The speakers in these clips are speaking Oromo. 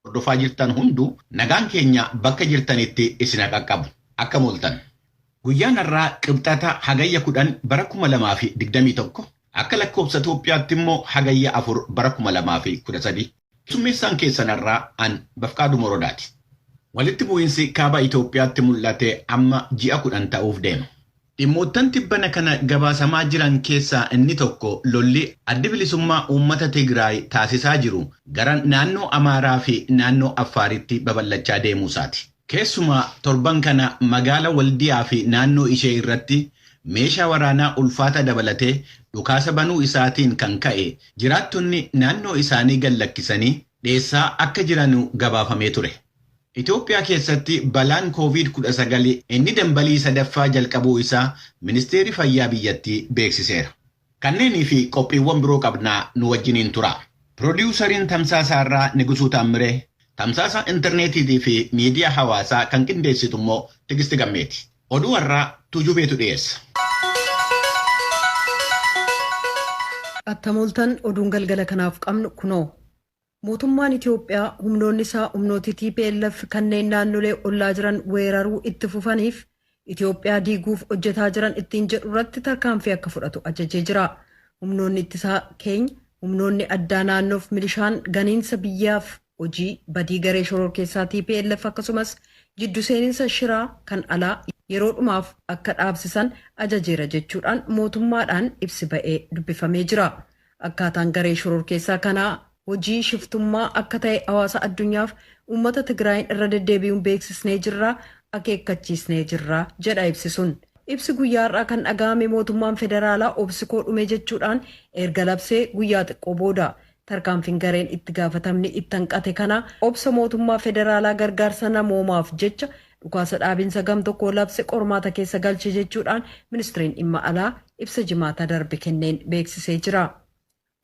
Hordofaa jirtan hunduu nagaan keenya bakka jirtanitti isin qaqqabu. Akkam ooltan. Guyyaan har'aa Qibxata Hagayya 10 bara 2021, akka lakkoofsa Itoophiyaatti immoo Hagayya 4 bara 2013. Keessummeessaan keessan har'aa an Bafqaaduu Morodaati. Walitti bu'iinsi kaaba Itoophiyaatti mul'ate amma ji'a 10 ta'uuf deema. Dhimmoottan tibbana kana gabaasamaa jiran keessaa inni tokko lolli Addi Bilisummaa Uummata Tigraay taasisaa jiru gara naannoo Amaaraa fi naannoo Affaaritti babal'achaa deemuu isaati. Keessumaa torban kana magaala Waldiyaa fi naannoo ishee irratti meeshaa waraanaa ulfaata dabalatee dhukaasa banuu isaatiin kan ka'e jiraattonni naannoo isaanii gad lakkisanii dheessaa akka jiranu gabaafamee ture. Itoophiyaa keessatti balaan Covid-19 inni dambalii sadaffaa jalqabuu isaa Ministeerri Fayyaa biyyattii beeksiseera. Kanneenii fi qophiiwwan biroo qabnaa, nu wajjiniin tura. Piroodiyuusariin Tamsaasa irraa Nigusuu Taammiree, tamsaasa intarneetiitii fi miidiyaa hawaasaa kan qindeessitu immoo Tigisti Gammeeti. Oduu har'aa Tujubeetu dhiyeessa. Attam ooltan, oduun galgala kanaaf qabnu kunoo. Mootummaan Itiyoophiyaa humnoonni isaa humnooti tplf kanneen naannolee ollaa jiran weeraruu itti fufaniif Itiyoophiyaa diiguuf hojjetaa jiran ittiin jedhu irratti tarkaanfii akka fudhatu ajajee jira. Humnoonni ittisaa keenya, humnoonni addaa naannoof milishaan ganiinsa biyyaaf hojii badii garee shororkeessaa tplf akkasumas jiddu seeninsa shiraa kan alaa yeroo dhumaaf akka dhaabsisan ajajeera jechuudhaan mootummaadhaan ibsi ba'ee dubbifamee jira. Akkaataan garee shororkeessaa kanaa hojii shiftummaa akka ta'e hawaasa addunyaaf uummata Tigraayin irra deddeebi'uun beeksisnee jirra, akeekkachiisnee jirra jedha ibsi sun. Ibsi guyyaa har'aa kan dhaga'ame mootummaan federaalaa obsi koo dhume jechuudhaan erga labsee guyyaa xiqqoo booda. Tarkaanfiin gareen itti gaafatamni itti hanqate kanaa obsa mootummaa federaalaa gargaarsa namoomaaf jecha dhukaasa dhaabinsa gam tokkoo labse qormaata keessa galche jechuudhaan ministiriin dhimma alaa ibsa Jimaata darbe kenneen beeksisee jira.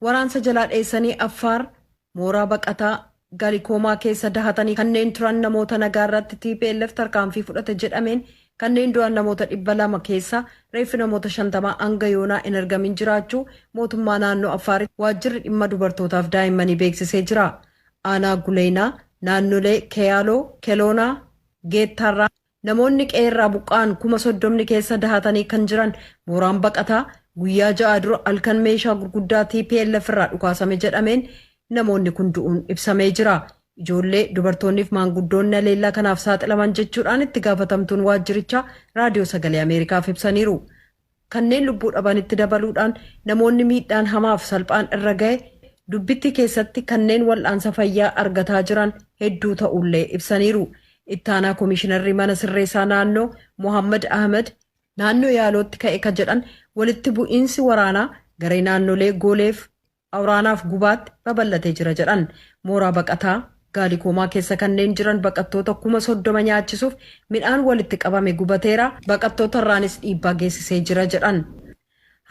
Waraansa jalaa dheessanii Affaar mooraa baqataa Galikoomaa keessa dahatanii kanneen turan namoota nagaa irratti tplf tarkaanfii fudhate jedhameen kanneen du'an namoota 200 keessaa reeffi namoota 50 hanga yoonaa hin argamin jiraachuu mootummaa naannoo Affaaritti waajjirri dhimma dubartootaaf daa'immanii beeksisee jira. Aanaa Guleynaa, naannolee Keyaaloo, Keloonaa, Geettaarraa namoonni qe'eerraa buqqa'an 30,000 keessa dahatanii kan jiran mooraan baqataa guyyaa 6 dura halkan meeshaa gurguddaa tplf irraa dhukaasame jedhameen namoonni kun du'uun ibsamee jira. Ijoollee, dubartoonniif maanguddoonni haleellaa kanaaf saaxilaman jechuudhaan itti gaafatamtuun waajjirichaa Raadiyoo Sagalee Ameerikaaf ibsaniiru. Kanneen lubbuu dhabanitti dabaluudhaan namoonni miidhaan hamaaf salphaan irra gahe Dubbitti keessatti kanneen wal'aansa fayyaa argataa jiran hedduu ta'uullee ibsaniiru. Ittaanaa Komishinarri Mana Sirreessaa Naannoo Mohaammad Ahmad, naannoo Yaalootti ka'e ka jedhan walitti bu'iinsi waraanaa garee naannolee Gooleef Awraanaaf Gubaatti babal'atee jira jedhan. Mooraa baqataa Gaalikoomaa keessa kanneen jiran baqattoota 30,000 nyaachisuuf midhaan walitti qabame gubateera, baqattoota irraanis dhiibbaa geessisee jira jedhan.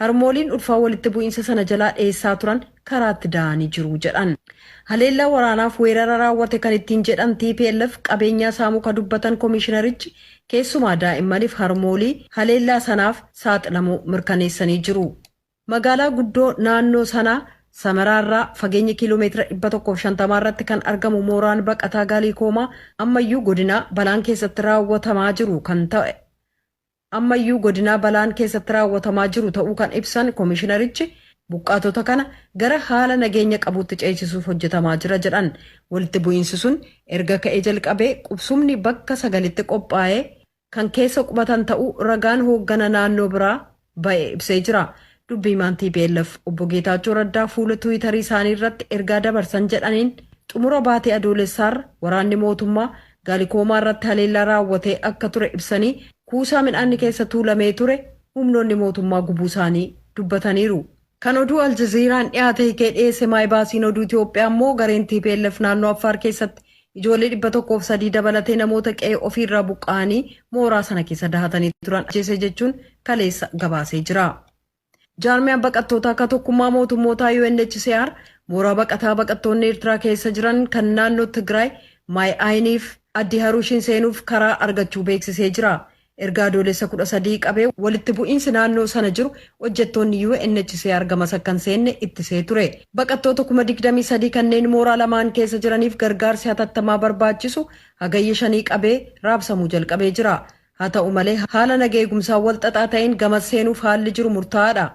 Harmooliin ulfaa walitti bu'iinsa sana jalaa dheessaa turan karaatti da'anii jiru jedhan. Haleellaa waraanaaf weerara raawwate kan ittiin jedhan tplf qabeenyaa saamuu ka dubbatan komiishinarichi, keessumaa daa'immaniif harmoolii haleellaa sanaaf saaxilamuu mirkaneessanii jiru. Magaalaa guddoo naannoo sanaa Samaraa irraa fageenya kiiloo meetira 150 irratti kan argamu mooraan baqataa Gaaliikoomaa ammayyuu godinaa balaan keessatti raawwatamaa jiru kan ta'e ammayyuu godinaa balaan keessatti raawwatamaa jiru ta'uu kan ibsan komishinarichi, buqqaatota kana gara haala nageenya qabuutti ceesisuuf hojjetamaa jira jedhan. Walitti bu'iinsi sun erga ka'ee jalqabee qubsumni bakka sagalitti qophaa'ee kan keessa qubatan ta'uu ragaan hooggana naannoo biraa ba'e ibsee jira. Dubbi himaan tplf Obbo Geetaachoo Raddaa fuula Tiwiitarii isaanii irratti ergaa dabarsan jedhaniin xumura baatii Adoolessaarra waraanni mootummaa Gaalikoomaa irratti haleellaa raawwatee akka ture ibsanii kuusaa midhaanni keessa tuulamee ture humnoonni mootummaa gubuu isaanii dubbataniiru. Kan oduu Aljazeeraan dhiyaate hiikee dhiyeesse Maayibaasiin Oduu Itoophiyaa immoo gareen tplf naannoo Affaar keessatti ijoollee 103 dabalatee namoota qe'ee ofiirraa buqqa'anii mooraa sana keessa dahatanii turan ajjeese jechuun kaleessa gabaasee jira. Jaarmiyaan baqattootaa ka tokkummaa mootummootaa UNHCR mooraa baqataa baqattoonni Eertiraa keessa jiran kan naannoo Tigraay Maay Ayiniif Addi Haruushiin seenuuf karaa argachuu beeksisee jira. Erga Adoolessa 13 qabee walitti bu'iinsi naannoo sana jiru hojjettoonni UNHCR gamas akka hin seenne ittisee ture. Baqattoota 23,000 kanneen mooraa lamaan keessa jiraniif gargaarsi hatattamaa barbaachisu Hagayya 5 qabee raabsamuu jalqabee jira. Haa ta'u malee, haala naga eegumsaa wal xaxaa ta'een gamas seenuuf haalli jiru murtaa'aadha.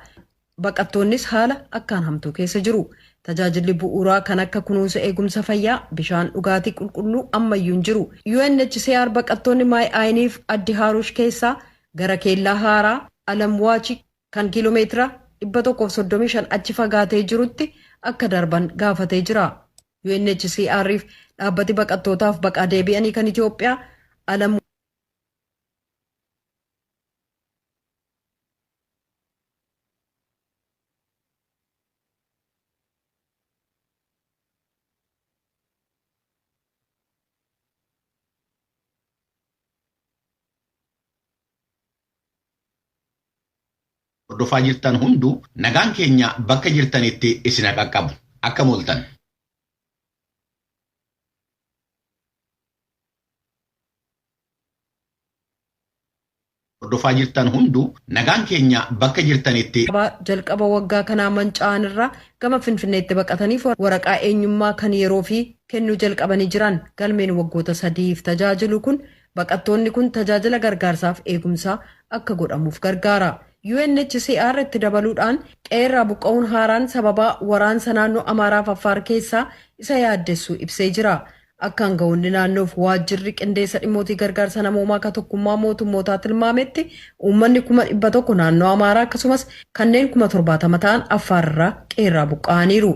Baqattoonnis haala akkaan hamtuu keessa jiru. Tajaajilli bu'uuraa kan akka kunuunsa eegumsa fayyaa, bishaan dhugaatii qulqulluu ammayyuu hin jiru. UNHCR baqattoonni Maay Ayiniif Addi Haarush keessaa gara keellaa haaraa Alamwaachi kan kiiloomeetira 135 achi fagaatee jirutti akka darban gaafatee jira. UNHCR fi dhaabbati baqattootaaf baqaa deebi'anii kan Itoophiyaa Alam Hordofaa jirtan hunduu, nagaan keenya bakka jirtanitti isin haa qaqqabu. Akkam ooltan. Hordofaa jirtan hunduu, nagaan keenya bakka jirtanitti. Jalqaba waggaa kanaa manca'an irraa gama Finfinneetti baqataniif waraqaa eenyummaa kan yeroofii kennuu jalqabanii jiran. Galmeen waggoota sadiif tajaajilu kun baqattoonni kun tajaajila gargaarsaaf eegumsaa akka godhamuuf gargaara. UNHCR itti dabaluudhaan qe'eerraa buqqa'uun haaraan sababaa waraansa naannoo Amaaraaf Affaar keessaa isa yaaddessuu ibsee jira. Akka aangawoonni naannoof waajjirri qindeessa dhimmootii gargaarsa namoomaa ka tokkummaa mootummootaa tilmaametti, uummanni 100,000 naannoo Amaaraa akkasumas kanneen 70,000 ta'an Affaar irraa qe'eerraa buqqa'aniiru.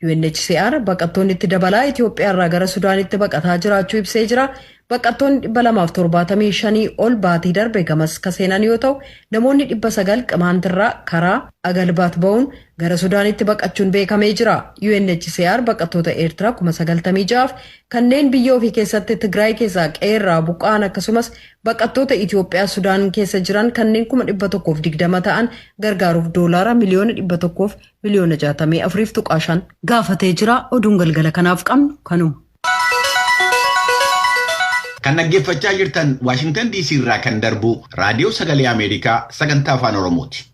UNHCR baqattoonni itti dabalaa Itoophiyaa irraa gara Sudaanitti baqataa jiraachuu ibsee jira. Baqattoonni 275 ol baatii darbe gamas ka seenan yoo ta'u, namoonni 900 Qimaantirraa karaa Agalbaat ba'uun gara Sudaanitti baqachuun beekamee jira. UNHCR baqattoota Eertiraa 96,000f kanneen biyya ofii keessatti Tigraay keessaa qe'eerraa buqqa'an akkasumas baqattoota Itoophiyaa Sudaan keessa jiran kanneen 120,000 ta'an gargaaruuf doolaara miliyoona 100f miliyoona 64.5 gaafatee jira. Oduun galgala kanaaf qabnu kanuma. Kan dhaggeeffachaa jirtan Waashingtan DC irraa kan darbu Raadiyoo Sagalee Ameerikaa sagantaa Afaan Oromooti.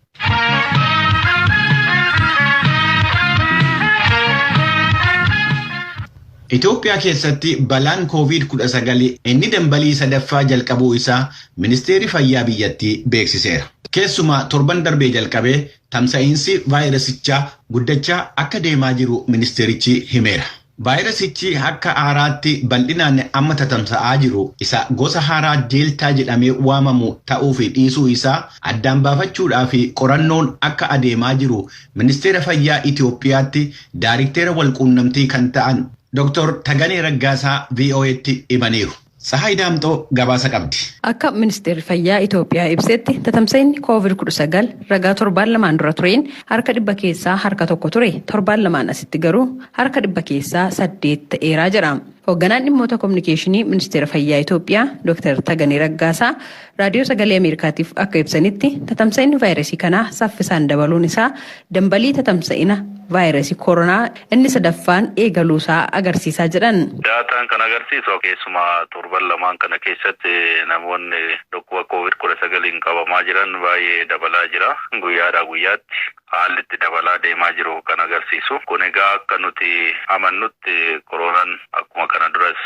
Itoophiyaa keessatti balaan Covid-19 inni dambalii sadaffaa jalqabuu isaa Ministeerri Fayyaa biyyattii beeksiseera. Keessumaa torban darbee jalqabee tamsa'iinsi vaayirasichaa guddachaa akka deemaa jiru ministeerichi himeera. Vaayirasichi akka haaraatti bal'inaan amma tatamsa'aa jiru isa gosa haaraa Deeltaa jedhamee waamamu ta'uu fi dhiisuu isaa addaan baafachuudhaaf qorannoon akka adeemaa jiru Ministeera Fayyaa Itoophiyaatti Daarikteera walquunnamtii kan ta'an Dr. Taganee Raggaasaa VOA'tti himaniiru. Tsahaay Daamxoo gabaasa qabdi. Akka Ministeerri Fayyaa Itoophiyaa ibsetti, tatamsa'inni Covid 19 ragaa torbaan lamaan dura tureen harka dhibba keessaa harka tokko ture, torbaan lamaan asitti garuu harka dhibba keessaa saddeet ta'eera jedha. Hoogganaan dhimmoota kominikeeshinii Ministeera Fayyaa Itoophiyaa Dr. Taganee Raggaasaa Raadiyoo Sagalee Ameerikaatiif akka ibsanitti, tatamsa'inni vaayirasii kanaa saffisaan dabaluun isaa dambalii tatamsa'ina vaayirasii koronaa inni sadaffaan eegaluusaa agarsiisaa jedhan. Daataan kan agarsiisu, keessumaa torban lamaan kana keessatti namoonni dhukkuba Covid 19n qabamaa jiran baay'ee dabalaa jira. Guyyaadhaa guyyaatti haalli itti dabalaa deemaa jiru kan agarsiisu. Kun egaa akka nuti amannutti koronaan akkuma kana duras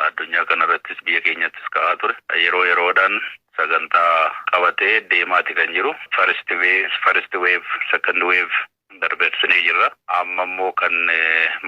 addunyaa kanarrattis biyya keenyattis ka'aa ture. Yeroo yeroodhaan sagantaa qabatee deemaati kan jiru. First wave, second wave darbeessinee jirra. Amma immoo kan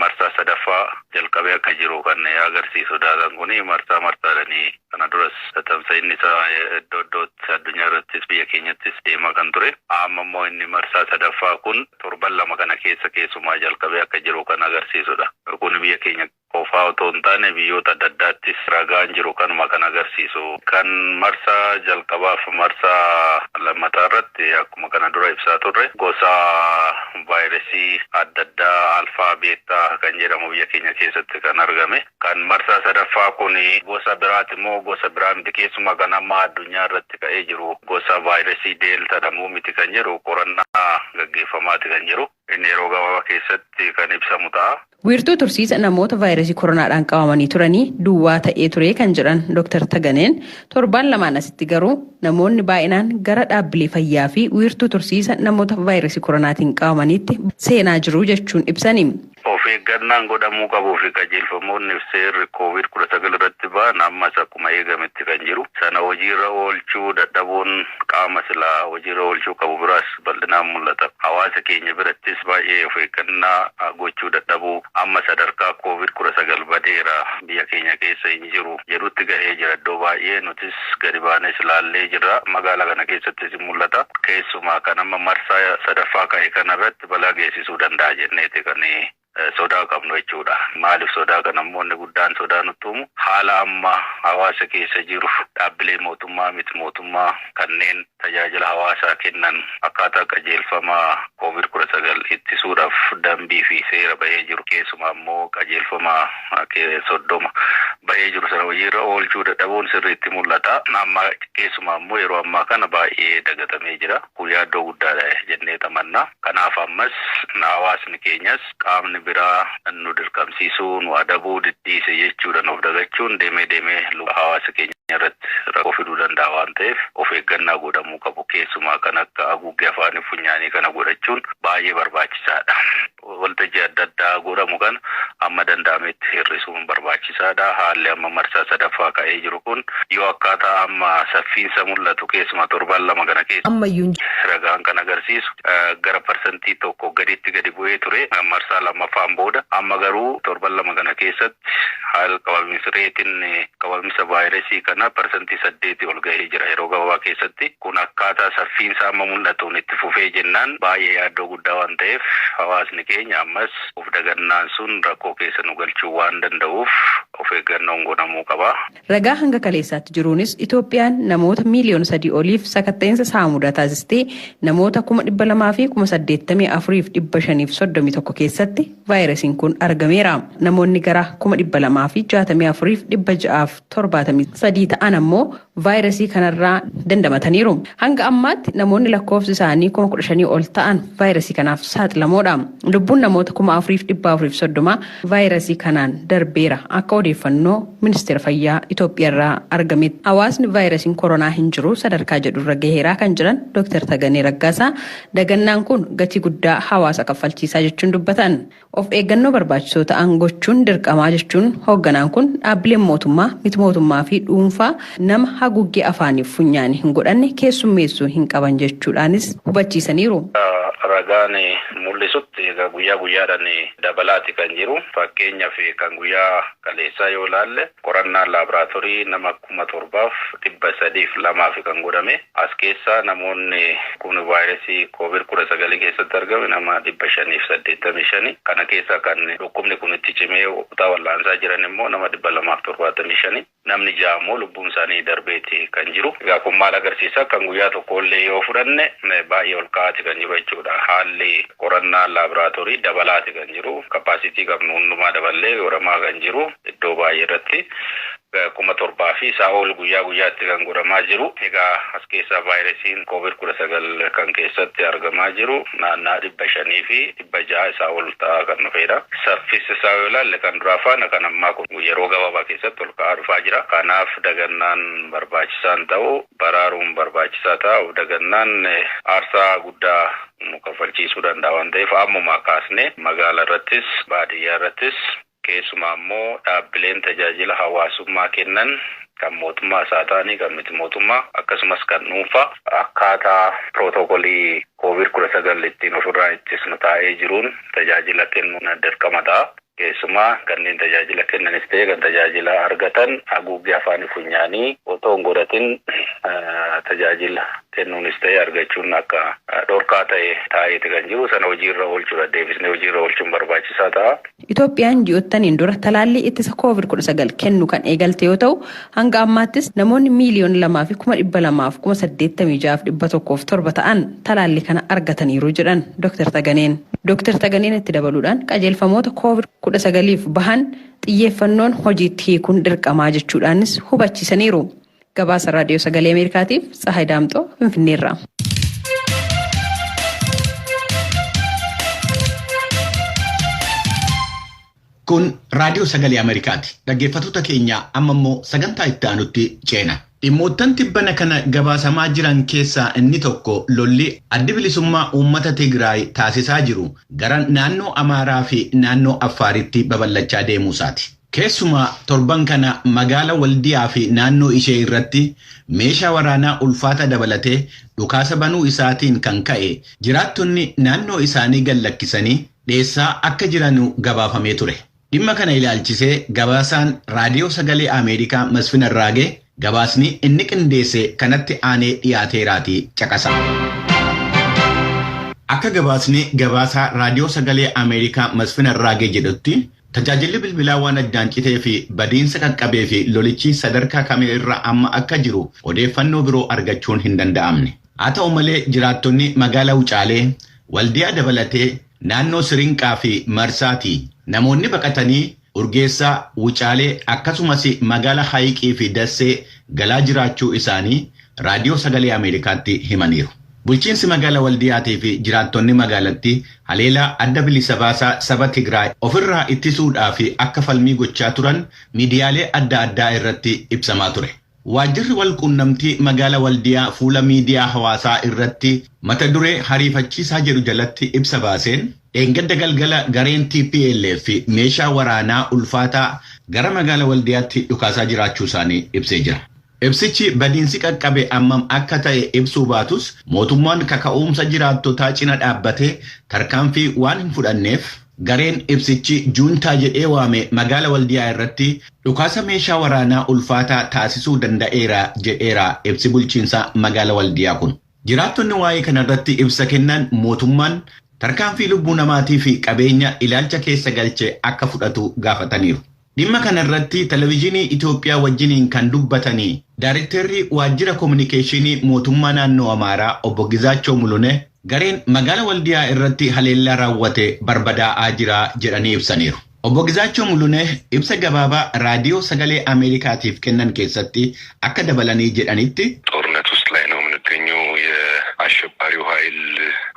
marsaa sadaffaa jalqabee akka jiru kan agarsiisu daataan kun. Marsaa marsaadhanii kana duras tamsa'inni isaa iddoo iddootti addunyaa irrattis biyya keenyattis deemaa kan ture. Amma immoo inni marsaa sadaffaa kun torban 2 kana keessa keessumaa jalqabee akka jiru kan agarsiisudha. Kun biyya keenya qofaa otoo hin taane biyyoota adda addaattis ragaan jiru kanuma kan agarsiisu. Kan marsaa jalqabaaf marsaa lammataa irratti akkuma kana dura ibsaa turre gosa vaayirasii adda addaa alfaa, beettaa kan jedhamu biyya keenya keessatti kan argame. Kan marsaa sadaffaa kun gosa biraati immoo gosa biraa miti, keessumaa kan amma addunyaa irratti ka'ee jiru gosa vaayirasii deeltaa jedhamu miti kan jedhu qorannaa gaggeeffamaati kan jiru. Inni yeroo gabaabaa keessatti kan ibsamu ta'a. Wiirtuu tursiisa namoota vaayirasii koronaadhaan qabamanii turanii duwwaa ta'ee ture kan jedhan Dr. Taganeen, torbaan lamaan asitti garuu namoonni baay'inaan gara dhaabbilee fayyaa fi wiirtuu tursiisa namoota vaayirasii koronaatiin qabamaniitti seenaa jiru jechuun ibsani. Of eeggannaan godhamuu qabuu fi qajeelfamoonni seerri Koovid 19 irratti ba'an ammas akkuma eegametti kan jiru. Sana hojiirra oolchuu dadhabuun qaama silaa hojiirra oolchuu qabu biraas bal'inaan mul'ata. Hawaasa keenya birattis baay'ee of eeggannaa gochuu dadhabuu, amma sadarkaa Koovid 19 badeera, biyya keenya keessa hin jiru jedhutti gahee jira. Iddoo baay'ee nutis gadi baanes ilaallee jirra. Magaalaa kana keessattis hin mul'ata. Keessumaa kan amma marsaa sadaffaa ka'e kanarratti balaa geessisuu danda'a jenneeti kan sodaa qabnu jechuudha. Maaliif sodaa kana immoo inni guddaan sodaa nutti uumu, haala amma hawaasa keessa jiru, dhaabbilee mootummaa, miti mootummaa kanneen tajaajila hawaasaa kennan akkaataa qajeelfama Koovid 19 ittisuudhaaf dambii fi seera bahee jiru, keessumaa immoo qajeelfama 30 bahee jiru sana hojiirra oolchuu dadhabuun sirriitti mul'ata. Amma keessumaa immoo yeroo ammaa kana baay'ee dagatamee jira. Kun yaaddoo guddaadha jennee tamanna. Kanaaf ammas hawaasni keenyas qaamni biraa nu dirqamsiisuu, nu adabuu diddiise jechuudhaan of dagachuun deemee deemee hawaasa keenya irratti rakkoo fiduu danda'a waan ta'eef, of eeggannaa godhamuu qabu, keessumaa kan akka haguuggee afaanii funyaanii kana godhachuun baay'ee barbaachisaadha. Waltajjii adda addaa godhamu kana amma danda'ametti hir'isuun barbaachisaadha. Haalli amma marsaa sadaffaa ka'ee jiru kun yoo akkaataa amma saffiinsa mul'atu, keessumaa torban 2 kana keessa ammayyuu ragaan kan agarsiisu gara 1% gaditti gadi bu'ee ture marsaa lammaffaan booda. Amma garuu torban 2 kana keessatti haala qabamiinsa reetiin qabamiinsa vaayirasii kana 8% ol gahee jira yeroo gabaabaa keessatti. Kun akkaataa saffiinsa amma mul'atuun itti fufee jennaan baay'ee yaaddoo guddaa waan ta'eef, hawaasni keenya ammas of dagannaan sun rakkoo keessa nu galchuu waan danda'uuf of eeggannoon godhamuu qaba. Ragaa hanga kaleessaatti jiruunis Itoophiyaan namoota miiliyoona 3 oliif sakatta'insa saamudaa taasistee namoota 284,531 keessatti vaayirasiin kun argameera. Namoonni gara 264,673 ta'an ammoo vaayirasii kanarraa dandamataniiru. Hanga ammaatti namoonni lakkoofsi isaanii 15,000 ol ta'an vaayirasii kanaaf saaxilamoodha. Lubbuun namoota 4,430 vaayirasii kanaan darbeera akka odeeffannoo Ministeera Fayyaa Itoophiyaa irraa argametti. Hawaasni vaayirasiin koronaa hin jiru sadarkaa jedhurra gaheeraa kan jiran Dr. Taganee Raggaasaa, dagannaan kun gatii guddaa hawaasa kaffalchiisaa jechuun dubbatan. Of eeggannoo barbaachisoo ta'an gochuun dirqamaa jechuun hoogganaan kun, dhaabbileen mootummaa, miti mootummaa fi dhuunfaa nama haguuggee afaaniif funyaanii hin godhanne keessummeessuu hin qaban jechuudhaanis hubachiisaniiru. Ragaan mul'isutti egaa guyyaa guyyaadhaan dabalaati kan jiru. Fakkeenyaaf kan guyyaa kaleessaa yoo ilaalle, qorannaan laaboraatoorii nama 7,302f kan godhame. As keessaa namoonni kun vaayirasii Koovid 19 keessatti argame nama 585. Kana keessaa kan dhukkubni kun itti cimee kutaa wal'aansaa jiran immoo nama 275. Namni ja'a immoo lubbuun isaanii darbeeti kan jiru. Egaa kun maal agarsiisa? Kan guyyaa tokko illee yoo fudhanne baay'ee ol ka'aati kan jiru jechuudha. Haalli qorannaa laaboraatoorii dabalaati kan jiru. Capacity qabnu hundumaa daballee godhamaa kan jiru iddoo baay'ee irratti. 7,000 fi isaa ol guyyaa guyyaatti kan godhamaa jiru. Egaa as keessaa vaayirasiin Koovid 19 kan keessatti argamaa jiru naannaa 500 fi 600 isaa ol ta'aa kan dhufedha. Saffisa isaa yoo ilaalle, kan duraa faana kan ammaa kun yeroo gabaabaa keessatti ol ka'aa dhufaa jira. Kanaaf dagannaan barbaachisaan ta'u baraaruun barbaachisaa ta'a. Of dagannaan aarsaa guddaa nu kaffalchiisuu danda'a waan ta'eef, ammumaa kaasnee magaalaa irrattis baadiyyaa irrattis, keessumaa immoo dhaabbileen tajaajila hawaasummaa kennan, kan mootummaa isaa ta'anii, kan miti mootummaa, akkasumas kan dhuunfaa, akkaataa pirootokolii Koovid 19 ittiin ofirraa ittisnu taa'ee jiruun tajaajila kennuun dirqama ta'a. Keessumaa kanneen tajaajila kennanis ta'e kan tajaajila argatan haguuggee afaanii funyaanii otoo hin godhatin tajaajila kennuunis ta'e argachuun akka dhorkaa ta'e taa'eeti kan jiru. Sana hojiirra oolchuudha, deebisnee hojiirra oolchuun barbaachisaa ta'a. Itoophiyaan ji'oottaniin dura talaallii ittisa Koovid-19 kennu kan eegalte yoo ta'u, hanga ammaattis namoonni 2,286,107 ta'an talaallii kana argataniiru jedhan Dr. Taganeen. Dr. Taganeen itti dabaluudhaan qajeelfamoota Koovid-19f bahan xiyyeeffannoon hojiitti hiikuun dirqamaa jechuudhaanis hubachiisaniiru. Gabaasa Raadiyoo Sagalee Ameerikaatiif Tsahaay Daamxoo, Finfinneerraa. Kun raadiyoo sagalee Ameerikaati. Dhaggeeffattoota keenya amma immoo sagantaa itti aanutti ceena. Dhimmoottan tibbana kana gabaasamaa jiran keessaa inni tokko lolli addi bilisummaa uummata Tigraay taasisaa jiru gara naannoo Amaaraa fi naannoo Affaaritti babal'achaa deemuu isaati. Keessumaa torban kana magaala Waldiyaa fi naannoo ishee irratti meeshaa waraanaa ulfaata dabalatee dhukaasa banuu isaatiin kan ka'e jiraattonni naannoo isaanii gad lakkisanii dheessaa akka jiran gabaafamee ture. Dhimma kana ilaalchisee gabaasaan raadiyoo sagalee Ameerikaa Masfin Arraagee gabaasni inni qindeesse kanatti aanee dhiyaateeraatii caqasa. Akka gabaasni gabaasaa raadiyoo sagalee Ameerikaa Masfin Arraagee jedhutti tajaajilli bilbilaa waan addaan citee fi badiinsa qaqqabee fi lolichi sadarkaa kamii irra amma akka jiru odeeffannoo biroo argachuun hin danda'amne. Haa ta'u malee jiraattonni magaalaa Wucaalee, Waldiyaa dabalatee naannoo Sirinqaa fi Marsaati namoonni baqatanii Urgeessaa, Wucaalee akkasumas magaala Hayiqii fi Dassee galaa jiraachuu isaanii raadiyoo sagalee Ameerikaatti himaniiru. Bulchiinsi magaala Waldiyaatii fi jiraattonni magaalattii haleelaa adda bilisa baasaa saba Tigraay ofirraa ittisuudhaaf akka falmii gochaa turan miidiyaalee adda addaa irratti ibsamaa ture. Waajjirri walquunnamtii magaala Waldiyaa fuula miidiyaa hawaasaa irratti mata duree hariifachiisaa jedhu jalatti ibsa baaseen dheengadda galgala gareen TPLF meeshaa waraanaa ulfaataa gara magaala Waldiyaatti dhukaasaa jiraachuu isaanii ibsee jira. Ibsichi badiinsi qaqqabe ammam akka ta'e ibsuu baatus mootummaan kaka'umsa jiraattotaa cina dhaabbatee tarkaanfii waan hin fudhanneef gareen ibsichi juuntaa jedhee waame magaala Waldiyaa irratti dhukaasa meeshaa waraanaa ulfaataa taasisuu danda'eera jedheera ibsi bulchiinsa magaala Waldiyaa kun. Jiraattonni waa'ee kanarratti ibsa kennan mootummaan tarkaanfii lubbuu namaatii fi qabeenya ilaalcha keessa galchee akka fudhatu gaafataniiru. Dhimma kanarratti televezyiinii Itoophiyaa wajjiniin kan dubbatanii Daarektarri waajjira koominikeeshinii mootummaa naannoo Amaaraa obbo Gizaachoo Mulune gareen magaala Waldiyaa irratti haleellaa raawwate barbadaa'aa jira jedhanii ibsaniiru. Obbo Gizaachoo Mulune ibsa gabaabaa raadiyoo sagalee Ameerikaatiif kennan keessatti akka dabalanii jedhanitti ጦርነት ውስጥ ላይ ነው የምንገኘው። የአሸባሪው ኃይል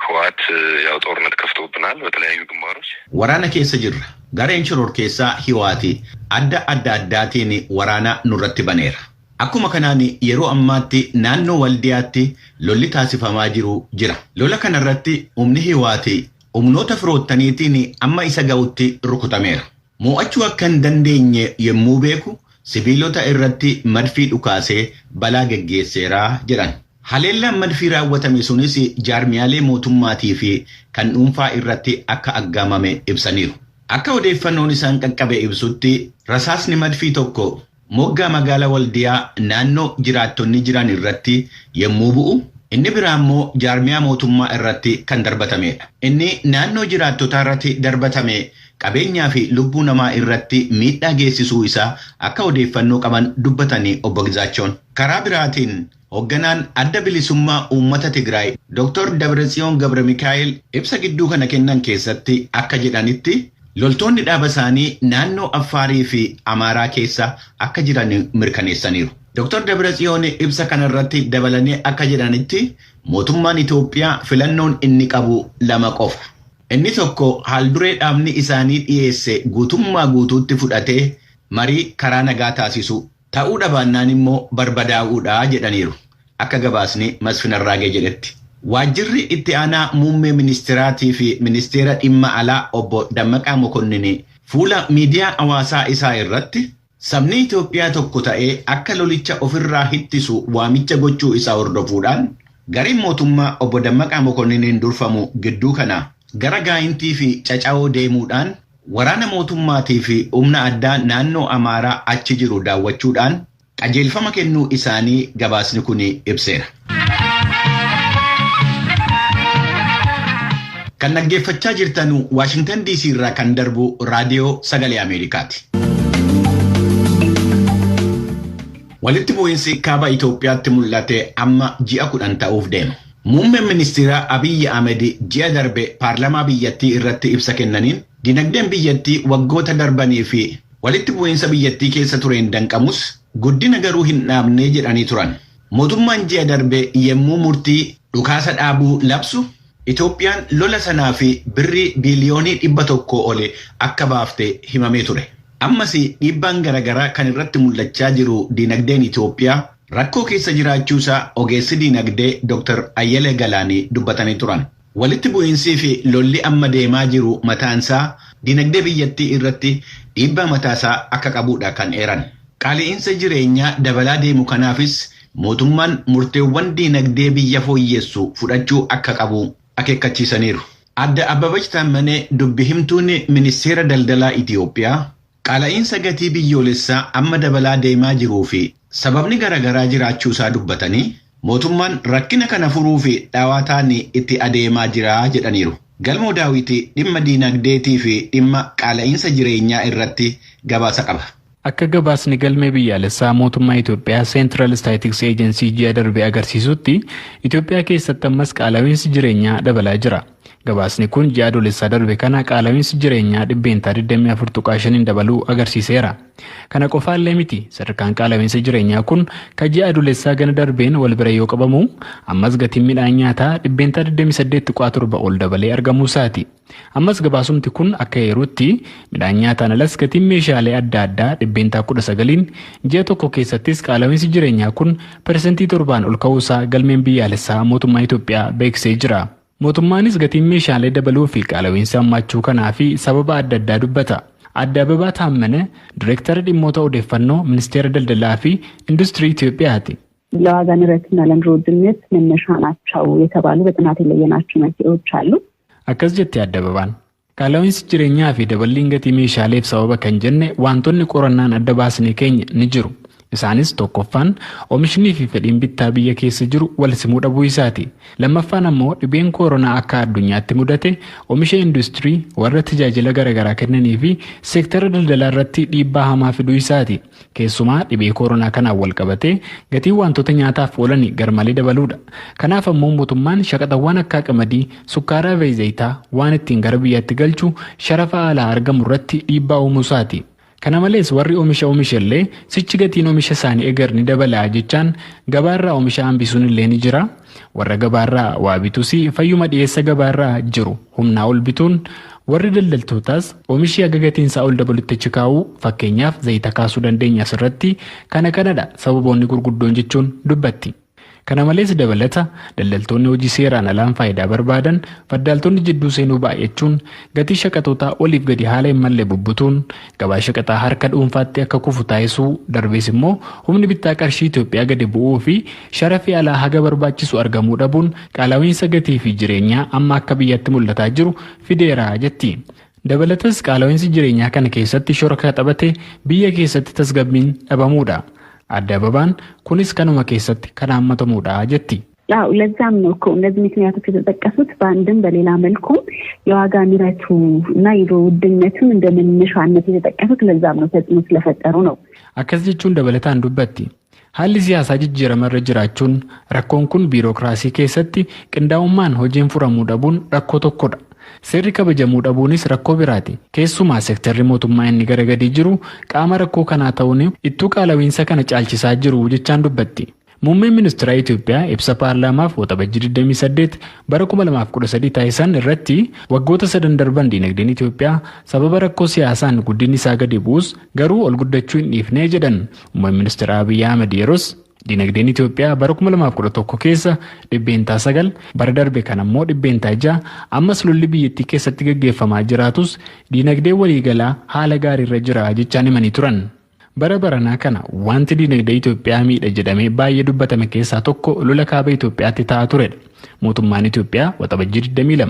ህወሓት ያው ጦርነት ከፍቶብናል በተለያዩ ግንባሮች። Waraana keessa jirra. Gareen shororkeessaa Hiwaati adda adda addaatiin waraana nurratti baneera. Akkuma kanaan yeroo ammaatti naannoo Waldiyaatti lolli taasifamaa jiru jira. Lola kanarratti humni Hiwaati humnoota firoottaniitiin amma isa ga'utti rukutameera. Mo'achuu akka hin dandeenye yommuu beeku sibiilota irratti madfii dhukaasee balaa geggeesseera jedhan. Haleellaan madfii raawwatame sunis jaarmiyaalee mootummaatii fi kan dhuunfaa irratti akka aggaamame ibsaniiru. Akka odeeffannoon isaan qaqqabe ibsutti rasaasni madfii tokko moggaa magaalaa Waldiyaa naannoo jiraattonni jiran irratti yommuu bu'u, inni biraa immoo jaarmiyaa mootummaa irratti kan darbatamedha. Inni naannoo jiraattotaa irratti darbatame qabeenyaa fi lubbuu namaa irratti miidhaa geessisuu isaa akka odeeffannoo qaban dubbatanii obbo Gizaachoon. Karaa biraatiin hoogganaan adda bilisummaa uummata Tigraay Dr. Dabratsiyoon Gabra Mikaa'el ibsa gidduu kana kennan keessatti akka jedhanitti loltoonni dhaaba isaanii naannoo Affaarii fi Amaaraa keessa akka jiran mirkaneessaniiru. Dr. Dabratsiyoon ibsa kanarratti dabalanii akka jedhanitti mootummaan Itoophiyaa filannoon inni qabu lama qofa. Inni tokko haalduree dhaabni isaanii dhiyeesse guutummaa guutuutti fudhatee marii karaa nagaa taasisu ta'uu dhabaannaan immoo barbadaa'uudha jedhaniiru. Akka gabaasni Masfin Arraagee jedhetti. Waajjirri itti aanaa muummee ministeeraatii fi ministeera dhimma alaa obbo Dammaqaa Mokonnin fuula miidiyaa hawaasaa isaa irratti sabni Itoophiyaa tokko ta'ee akka lolicha ofirraa hittisu waamicha gochuu isaa hordofuudhaan gareen mootummaa obbo Dammaqaa Mokonniniin durfamu gidduu kana gara gaayintii fi caca'oo deemuudhaan waraana mootummaatii fi humna addaa naannoo Amaaraa achi jiru daawwachuudhaan qajeelfama kennuu isaanii gabaasni kun ibseera. Kan dhaggeeffachaa jirtan Waashingtan DC irraa kan darbu raadiyoo sagalee Ameerikaati. Walitti bu'iinsi kaaba Itoophiyaatti mul'ate amma ji'a 10 ta'uuf deema. Muummeen ministeeraa Abiyyi Ahmed ji'a darbe paarlamaa biyyattii irratti ibsa kennaniin dinagdeen biyyattii waggoota darbanii fi walitti bu'iinsa biyyattii keessa tureen danqamus guddina garuu hin dhaabnee jedhanii turan. Mootummaan ji'a darbe yemmuu murtii dhukaasa dhaabuu labsu Itoophiyaan lola sanaa fi birrii biiliyoonii 100 ol akka baafte himamee ture. Ammas dhiibbaan garaagaraa kan irratti mul'achaa jiru diinagdeen Itoophiyaa rakkoo keessa jiraachuusaa ogeessi diinagdee Dr. Ayyalee Galaanii dubbatanii turan. Walitti bu'iinsii fi lolli amma deemaa jiru mataansaa diinagdee biyyattii irratti dhiibbaa mataasaa akka qabudha kan eeran. Qaala'iinsa jireenyaa dabalaa deemu kanaafis mootummaan murteewwan diinagdee biyya fooyyessu fudhachuu akka qabu akeekkachiisaniiru. Adda Abbabach Taammanee dubbi himtuun ministeera daldalaa Itoophiyaa qaala'iinsa gatii biyyoolessaa amma dabalaa deemaa jiruu fi sababni garaagaraa jiraachuusaa dubbatanii mootummaan rakkina kana furuu fi dhawaataan itti adeemaa jira jedhaniiru. Galmoo Daawiti dhimma diinagdeetii fi dhimma qaala'iinsa jireenyaa irratti gabaasa qaba. Akka gabaasni galmee biyyaalessaa mootummaa Itoophiyaa Central Statistics Agency ji'a darbe agarsiisutti Itoophiyaa keessatti ammas qaala'iinsi jireenyaa dabalaa jira. Gabaasni kun ji'a adoolessaa darbe kana qaala'iinsi jireenyaa 24.5% dabaluu agarsiiseera. Kana qofaallee miti, sadarkaan qaala'iinsa jireenyaa kun kan ji'a adoolessaa gana darbeen wal bira yoo qabamu ammas gatiin midhaan nyaataa 28.7% ol dabalee argamuu isaati. Ammas gabaasumti kun akka yerootti midhaan nyaataan alas gatiin meeshaalee adda addaa 19% ji'a tokko keessattis qaala'iinsi jireenyaa kun 7% ol ka'uusaa galmeen biyyaalessaa mootummaa Itoophiyaa beeksisee jira. Mootummaanis gatiin meeshaalee dabaluu fi qaala'iinsa hammaachuu kanaa fi sababa adda addaa dubbata. Adda Ababaa Taammane Direektara dhimmoota odeeffannoo Ministeera Daldalaa fi Industirii Itoophiyaati. ለዋጋ ንረትና ለኑሮ ውድነት መነሻ ናቸው የተባሉ በጥናት የለየናቸው መንስኤዎች አሉ። Akkas jetti Adda Ababaan. Qaala'iinsi jireenyaa fi daballiin gatii meeshaaleef sababa kan jenne wantoonni qorannaan adda baasne keenya ni jiru. Isaanis tokkoffaan oomishnii fi fedhiin bittaa biyya keessa jiru wal simuu dhabuu isaati. Lammaffaan ammoo dhibeen koronaa akka addunyaatti mudate oomisha industirii warra tajaajila garaagaraa kennanii fi seektara daldalaa irratti dhiibbaa hamaa fiduu isaati. Keessumaa dhibee koronaa kanaan wal qabatee gatiin wantoota nyaataaf oolan garmalee dabaluudha. Kanaaf ammoo mootummaan shaqaxawwan akka qamadii, sukkaaraa fi zayitaa waan ittiin gara biyyaatti galchu sharafa alaa argamu irratti dhiibbaa uumuu isaati. Kana malees warri oomisha oomishallee sichi gatiin oomisha isaanii egar ni dabalaa jechaan gabaarraa oomisha hambisuun illee ni jira. Warra gabaarraa waa bituus fayyuma dhiyeessa gabaarraa jiru humnaa ol bituun warri daldaltootaas oomishi haga gatiin isaa ol dabalutti achi kaa'uu fakkeenyaaf zayita kaasuu dandeenya asirratti kana kanadha sababoonni gurguddoon jechuun dubbatti. Kana malees dabalata daldaltoonni hojii seeraan alaan faayidaa barbaadan faddaaltonni jidduu seenuu baay'achuun gatii shaqaxootaa oliif gadi haala hin malle bubbutuun gabaa shaqaxaa harka dhuunfaatti akka kufu taasisuu darbees immoo humni bittaa qarshii Itoophiyaa gadi bu'uu fi sharafii alaa haga barbaachisu argamuu dhabuun qaala'iinsa gatii fi jireenyaa amma akka biyyatti mul'ataa jiru fideera jetti. Dabalatas qaala'iinsi jireenyaa kana keessatti shoora taphate biyya keessatti tasgabbiin dhabamuudha. Adda Ababaan kunis kanuma keessatti kan hammatamuudha jetti. ያው ለዛም ነው እኮ እነዚህ ምክንያቶች የተጠቀሱት በአንድም በሌላ መልኩም የዋጋ ንረቱ እና የኑሮ ውድነቱን እንደ መነሻነት የተጠቀሱት ለዛም ነው ተጽዕኖ ስለፈጠሩ ነው። Akkas jechuun dabalataan dubbatti. Haalli siyaasaa jijjiirama irra jiraachuun rakkoon kun biirokiraasii keessatti qindaa'ummaan hojiin furamuu dhabuun rakkoo tokkodha. Seerri kabajamuu dhabuunis rakkoo biraati. Keessumaa seektarri mootummaa inni gara gadii jiru qaama rakkoo kanaa ta'uun ittuu qaala'iinsa kana caalchisaa jiru jechaan dubbatti. Muummeen ministeera Itoophiyaa ibsa paarlaamaaf Waxabajjii 28 bara 2013 taasisan irratti waggoota sadan darban diinagdeen Itoophiyaa sababa rakkoo siyaasaan guddinni isaa gadi bu'us garuu ol guddachuu hin dhiifnee jedhan. Muummeen ministeera Abiyyi Ahmed yeroos diinagdeen Itoophiyaa bara 2011 keessa 9% bara darbe kan ammoo 6% ammas lolli biyyattii keessatti gaggeeffamaa jiraatus diinagdee waliigalaa haala gaariirra jira jechaan himanii turan. Bara baranaa kana wanti diinagdee Itoophiyaa miidha jedhamee baay'ee dubbatame keessaa tokko lola kaaba Itoophiyaatti ta'aa turedha. Mootummaan Itoophiyaa Waxabajjii 22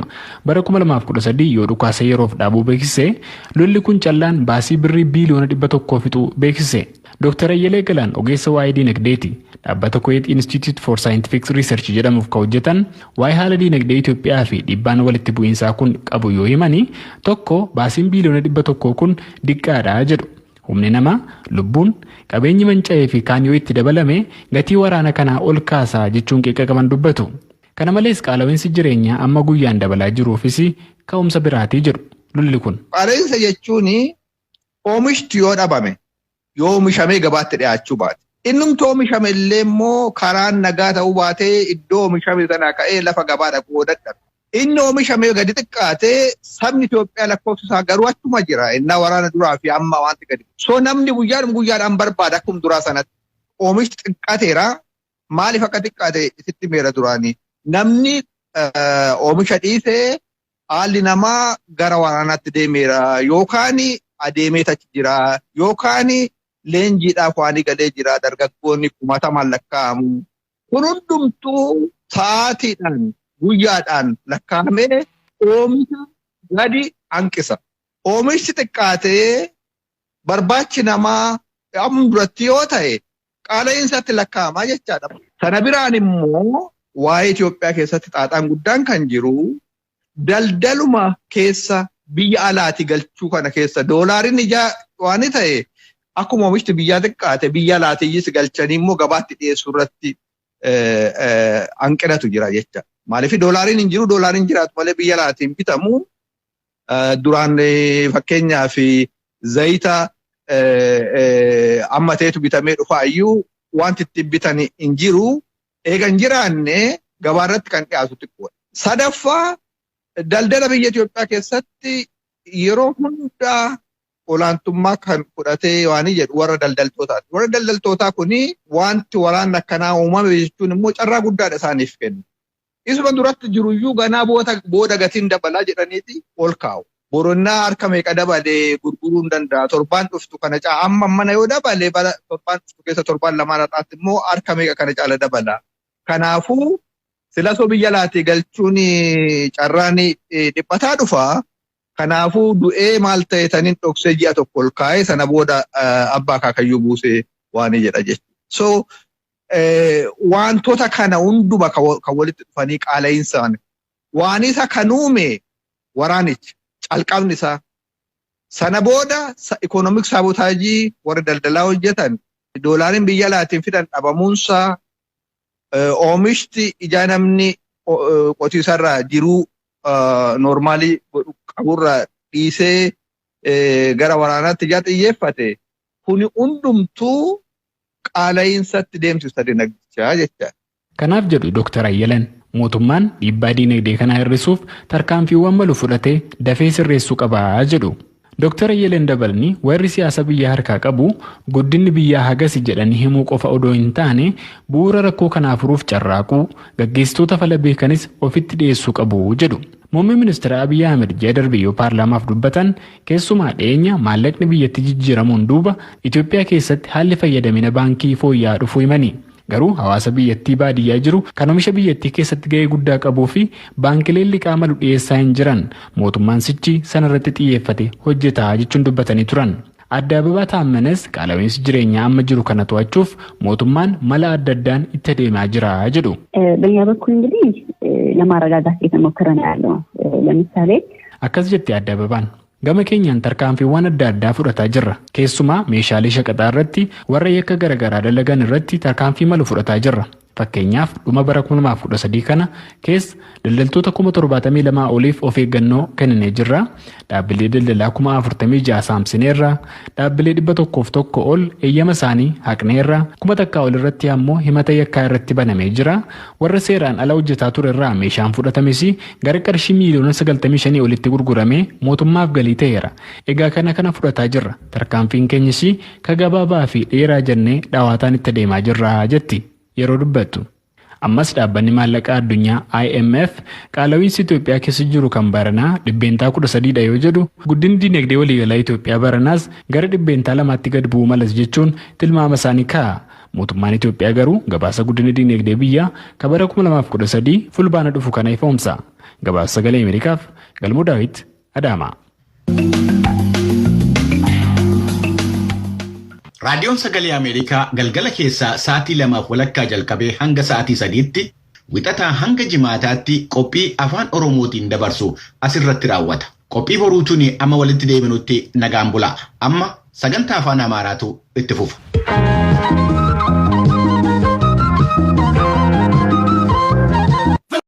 bara 2013 yoo dhukaasa yeroof dhaabuu beeksise lolli kun callaan baasii birrii biiliyoona 100 fixuu beeksise. Dr. Ayyalee Galaan ogeessa waa'ee diinagdeeti. Dhaabbata Kuwait Institute for Scientific Research jedhamuuf kan hojjetan waa'ee haala diinagdee Itoophiyaa fi dhiibbaan walitti bu'iinsaa kun qabu yoo himani tokko baasiin biiliyoona 100 kun diqqaadha jedhu. Humni namaa lubbuun qabeenyi manca'ee fi kaan yoo itti dabalame gatii waraana kanaa ol kaasaa jechuun qeeqa qaban dubbatu. Kana malees qaala'iinsi jireenyaa amma guyyaan dabalaa jiruufis ka'umsa biraatii jedhu lolli kun. Qaala'iinsa jechuun oomishti yoo dhabame yoo oomishamee gabaatti dhiyaachuu baate. Innumti oomishame illee immoo karaan nagaa ta'uu baatee iddoo oomishame sanaa ka'ee lafa gabaa dhaquu dadhabe. Inni oomishamee gadi xiqqaatee sabni Itoophiyaa lakkoofsa isaa garuu achuma jira. Innaa waraana duraa fi amma wanti gadi. So namni guyyaadhuma guyyaadhaan barbaada akkuma duraa sanatti. Oomishni xiqqaateera. Maaliif akka xiqqaate isitti meera duraanii? Namni oomisha dhiisee haalli namaa gara waraanaatti deemeera yookaan adeemee achi jira yookaan leenjiidhaaf waan galee jira dargaggoonni kumatamaan lakkaa'amu. Kun hundumtuu sa'aatiidhaan guyyaadhaan lakkaa'amee oomisha gadi hanqisa. Oomishni xiqqaatee barbaachi namaa amma duratti yoo ta'e qaala'iinsatti lakkaa'amaa jechaadha. Sana biraan immoo waa'ee Itoophiyaa keessatti xaaxaan guddaan kan jiru daldaluma keessa biyya alaati galchuu kana keessa doolaariin ijaa waan ta'e akkuma oomishni biyyaa xiqqaate biyya alaatiyyis galchanii immoo gabaatti dhiyeessuu irratti hanqinatu jira jecha. Maaliif doolaariin hin jiru doolaariin jiraatu malee biyya alaatiin bitamu duraan fakkeenyaaf zayita amma ta'etu bitamee dhufaa iyyuu wanti ittiin bitan hin jiru. Eega hin jiraanne gabaarratti kan dhiyaatu xiqqoodha. Sadaffaa daldala biyya Itoophiyaa keessatti yeroo hundaa olaantummaa kan fudhatee waan jedhu warra daldaltootaati. Warra daldaltootaa kuni wanti waraanni akkanaa uumame jechuun immoo carraa guddaadha isaaniif kennu. Isuma duratti jiruyyuu ganaa booda gatiin dabalaa jedhaniiti ol kaa'u. Boronnaa harka meeqa dabalee gurguruu hin danda'a. Torbaan dhuftu kana caala amma mana yoo dabalee torbaan dhuftu keessa torbaan lamaan har'aatti immoo harka meeqa kana caala dabala. Kanaafuu silasoo biyya alaatii galchuun carraan dhiphataa dhufa. Kanaafuu du'ee maal ta'e taniin dhoksee ji'a tokko ol kaa'ee sana booda abbaa akaakayyuu buusee waan jedha jechuudha. So wantoota kana hunduma kan walitti dhufanii qaala'iinsaan waan isa kan uume waraanicha calqabni isaa. Sana booda ikoonomik saabotaajii warra daldalaa hojjetan doolaariin biyya alaatiin fidan dhabamuunsaa oomishti ijaa namni qotiisarraa jiruu noormaalii qaburraa dhiisee gara waraanaatti ijaa xiyyeeffate kuni hundumtuu qaala'iinsatti deemsisa dinagdichaa jechaadha. Kanaaf jedhu Dr. Ayyalan mootummaan dhiibbaa dinagdee kanaa hir'isuuf tarkaanfiiwwan malu fudhatee dafee sirreessuu qabaa jedhu. Dr. Ayyalan dabalni warri siyaasa biyyaa harkaa qabu guddinni biyyaa hagasi jedhanii himuu qofa odoo hin taane bu'uura rakkoo kanaa furuuf carraaquu gaggeessitoota fala beekanis ofitti dhiyeessuu qabu jedhu. Muummeen ministeera Abiyyi Ahmed ji'a darbe yoo paarlaamaaf dubbatan keessumaa dhiyeenya maallaqni biyyatti jijjiiramuun duuba Itoophiyaa keessatti haalli fayyadamina baankii fooyya'aa dhufuu himani. Garuu hawaasa biyyattii baadiyyaa jiru kan oomisha biyyattii keessatti gahee guddaa qabuu fi baankileen liqaa malu dhiyeessaa hin jiran mootummaan sichi sanarratti xiyyeeffate hojjetaa jechuun dubbatanii turan. Adda Ababaa Taammanes qaala'iinsi jireenyaa amma jiru kana to'achuuf mootummaan mala adda addaan itti adeemaa jira jedhu. በእኛ በኩል እንግዲህ ለማረጋጋት እየተሞከረ ነው ያለው። ለምሳሌ akkas jetti Adda Ababaan. Gama keenyaan tarkaanfiiwwan adda addaa fudhataa jirra. Keessumaa meeshaalee shaqaxaa irratti warra yakka garaagaraa dalagan irratti tarkaanfii malu fudhataa jirra. Fakkeenyaaf dhuma bara 2013 kana keessa daldaltoota 72,000 oliif of eeggannoo kenninee jirra. Dhaabbilee daldalaa 46,000 saamsineerra. Dhaabbilee 101 ol eeyyama isaanii haqneerra. 1,000 ol irratti ammoo himata yakkaa irratti banamee jira. Warra seeraan ala hojjetaa ture irraa meeshaan fudhatames gara qarshii miiliyoona 95 olitti gurguramee mootummaaf galii ta'eera. Egaa kana fudhataa jirra. Tarkaanfiin keenyas ka gabaabaa fi dheeraa jennee dhawaataan itti adeemaa jirra jetti. Yeroo dubbattu. Ammas dhaabbanni maallaqaa addunyaa IMF qaala'iinsi Itoophiyaa keessa jiru kan baranaa 13% yoo jedhu guddinni dinagdee waliigalaa Itoophiyaa baranaas gara 2% gad bu'uu malas jechuun tilmaama isaanii kaa'a. Mootummaan Itoophiyaa garuu gabaasa guddinni dinagdee biyyaa kan bara 2013 fulbaana dhufu kana ifoomsa. Gabaasa sagalee Ameerikaaf Galmoo Daawit Adaamaa. Raadiyoon Sagalee Ameerikaa galgala keessaa sa'aatii 2:30 jalqabee hanga sa'aatii 3tti wixataa hanga jimaataatti qophii afaan Oromootiin dabarsu asirratti raawwata. Qophii boruutuun amma walitti deebinutti nagaan bulaa. Amma sagantaa afaan Amaaraatu itti fufa.